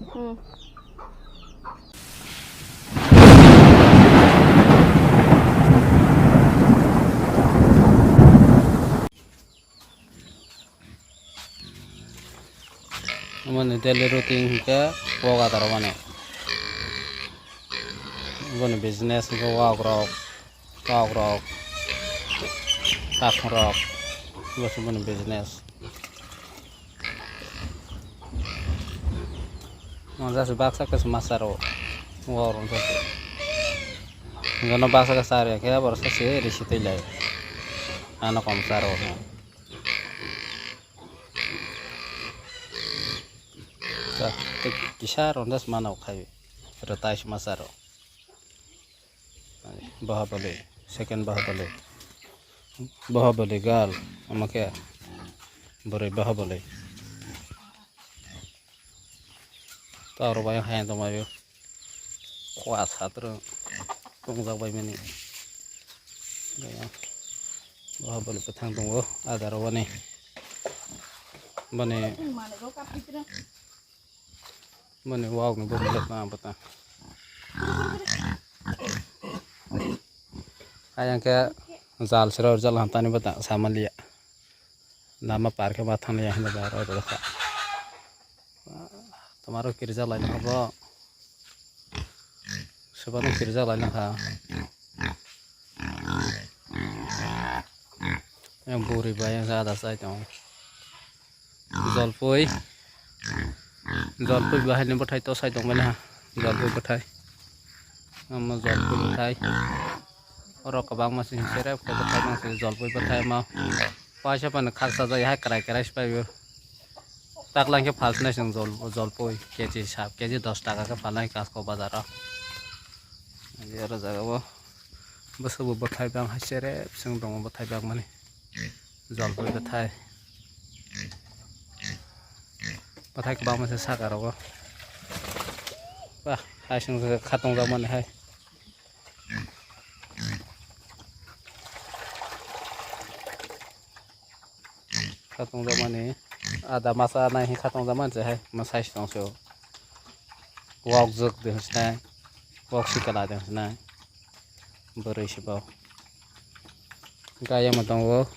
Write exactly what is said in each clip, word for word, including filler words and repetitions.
Hmm. Mani daily routine hingke wok adar mani. Boni business hingke wok rok, tok rok, takong rok, boni business. Mo jasi baksa khe se ma charo. Wok rok jasi. Jono baksa khe charo ya khe borok sachi risi twi lai. Ano kom charo. Kisa rondas mano khai. Pero tai se ma charo. Bahubali, second Bahubali. Bahubali girl, omo khe bwrwi Bahubali. Toro bai hai tongmani. Khua satro tongjak bai mani. Bahubali bwthang tongo, adaro bani. Bani Boni wok ni bumung le tang bwtang. Ayang khe jal sero jal hamtani bwtang samaliya. Lama par khe ma thangya hinba ro ro kha. Tomaro kirja lai nang bo. Sebano kirja lai nang kha. Yang buri ba yang jada sai tong. Jolpui. Jolpui bahai ni bwthai to sai tong mani ha. Jolpui bwthai. Omo jolpui bwthai. Oro kwbangma se sere bwthai bang se jolpui bwthai ma. Paisa pani khaksa jai hai krai krai se paio. Taklang khe phalsnai se jol, jolpui K G sa, K G dos taka khe phalnai Kasko bazar o. Oro jaga o bwswk bo bwthai bang hai sere bwswk tongo bwthai bang mani. Jolpui bwthai. Bwthai kwbangma se saka rogo. Bah, hai sung se khatung jak mani hai. Khatung jak mani. Ada masa nai hai khatung jak mani se hai. Ma size tong se o. Wok jwk de se nai. Wok sikala de se nai. Bwrwi se bo. Gaya ma tongo.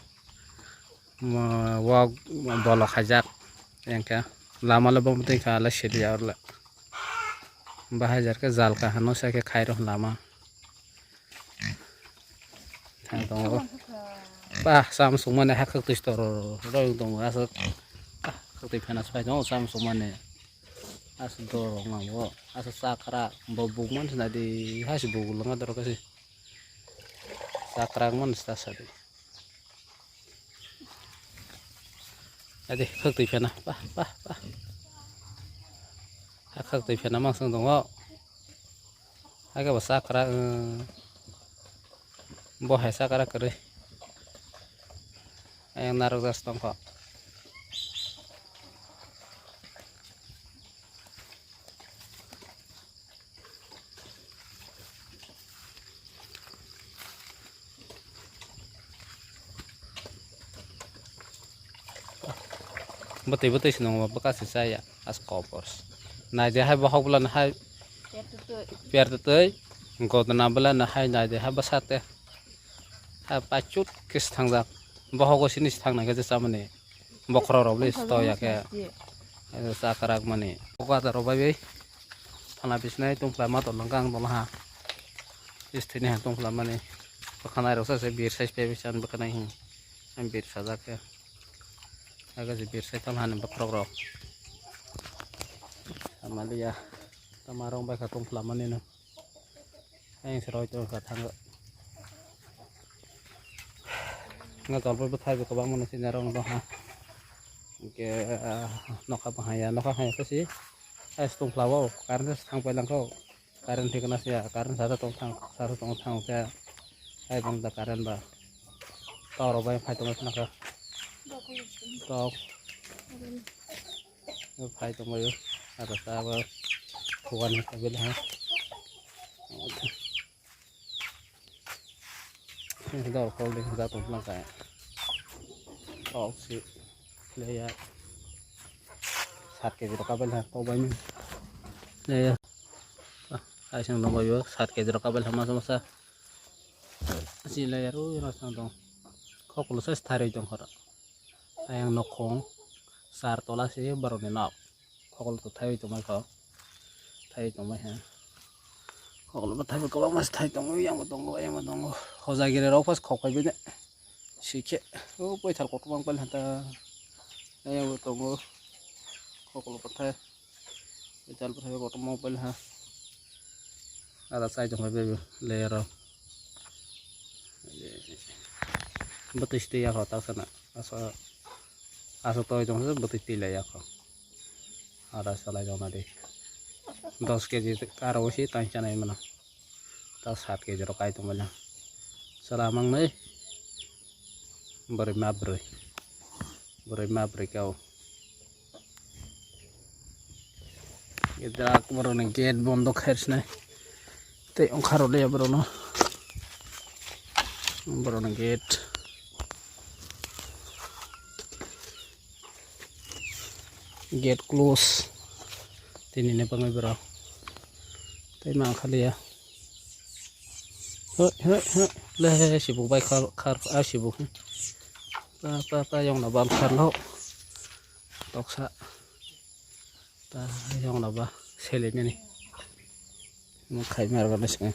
Mo-, wok bolok khaijak. Engkhe lama le bo twi kha le sidi ya orle. Bahai jar khe jal kaham no sai khe khai rw lama. Thang tongo. Bah, sam sung mani ha khak twi stor rw tongo aswk. Ah, khak twi phena sai tongo sam sung mani. Aswk dor rok nang bo. Aswk chakra bo buk man sina di ha se buk langa dor kasi. Chakra man sta sadi. Adi khak twi phena. Bah, bah, bah. Ha khak twi phena mang sung tongo. Hakhe bo chakra, eh, bo hai chakra kwrwi. Ayang narwk jas tongkho. Bwtwi bwtwi se nwngo bwkha se chaya as kopor. Naidi hai bohok bwlano hai per twtwi. Godna bwlano hai naidi hai bwsa te. Hai paichut khe se thangjak. Bohogo sini se thangnai khe je chamani. Bokhorok rok le stoya khe. Chakrak mani. Bogo ada rok bai bai. Thana bisnai tongphla ma tong langkha ang tong ha. Is thini ha tongphla mani. Bwkhanai rok sa se bir size pe chan bwkhanai hin. Ang bir sajak khe. Aga je bir size tong hani bokhorok rok. Amalia. Tama rong bai kha tongphla mani no. Ayang se roi tong kha thango. Nga jolpoi bwthai bo kwbangma no sini rong dong ha. Hingke, ah, nokha bo haya, nokha haya khe si. Ai se tongphla o, current se thang pailangkho. Current thikna se ya, current sasa tong thang, sasa tong thang khe. Ai bang da current ba. Tower bai phai tong phana kha. Tok. Phai tongbaio. Aro ta abo phuarni sabil ha. Dor kol de ja tong phla kha. Tok si leya. Sat keji rok kabel ha, tok bai ni. Layer. Kaisang tongbaio, sat keji rok kabai lama masa masa. Si layer o rasa tong. Koklo se tharwi tong khoro. Ayang nokhong. Sar tola se borokni nok. Koklo to thaiwi tongmai kho. Thaiwi tongmai ha. Koklo bo thaiwi kwbangma se thai tongo, yang bo tongo, yang bo tongo. Hoja gire rok pas khok pai bini. Sikhe. O poithal kotorma pailha ta. Yang bo tongo. Koklo pathai. Jal bwthai kotorma mobile ha. Ada chai tongkha bebe layer o. Bwtwi sitwi yakho taksana. Asa, asa toi tongkha bwtwi twi lai yakho. Ada salai tongna di. Dos keji karo si tang chanai mano. Ta sat keji rok kai tongmani. Chwla mangnai. Boroi ma boroi. Boroi ma boroi kau. Idrak boroni gate bondo khair sinai. Tei ongkharo le borokno. Boroni gate. Gate close. Tini ne bangwi borok. Tei ma khaliya. Hoi, hoi, hoi. Le, sibuk bai khar, khar, ah, sibuk. Pa, pa, pa, yong na bal khar lo. Toksa. Ta yong na ba sele nini. Mo khai mar ga na sing.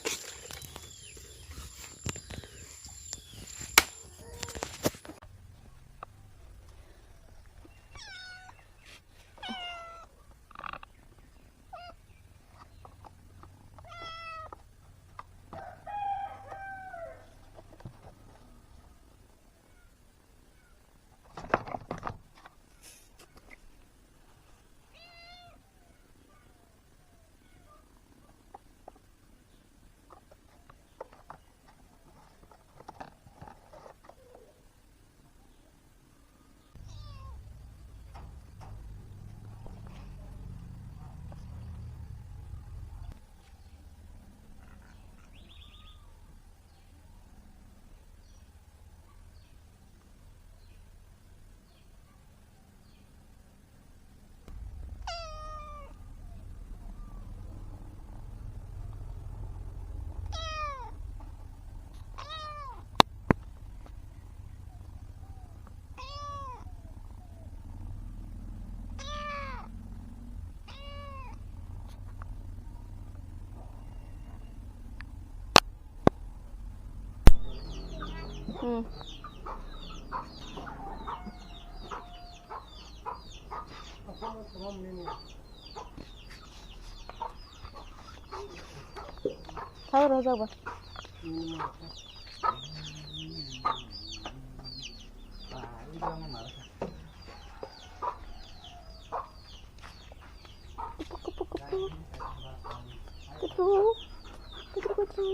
Hmm. Thago rwjak ba. Kupu, kupu, kupu. Kupu. Kupu, kupu.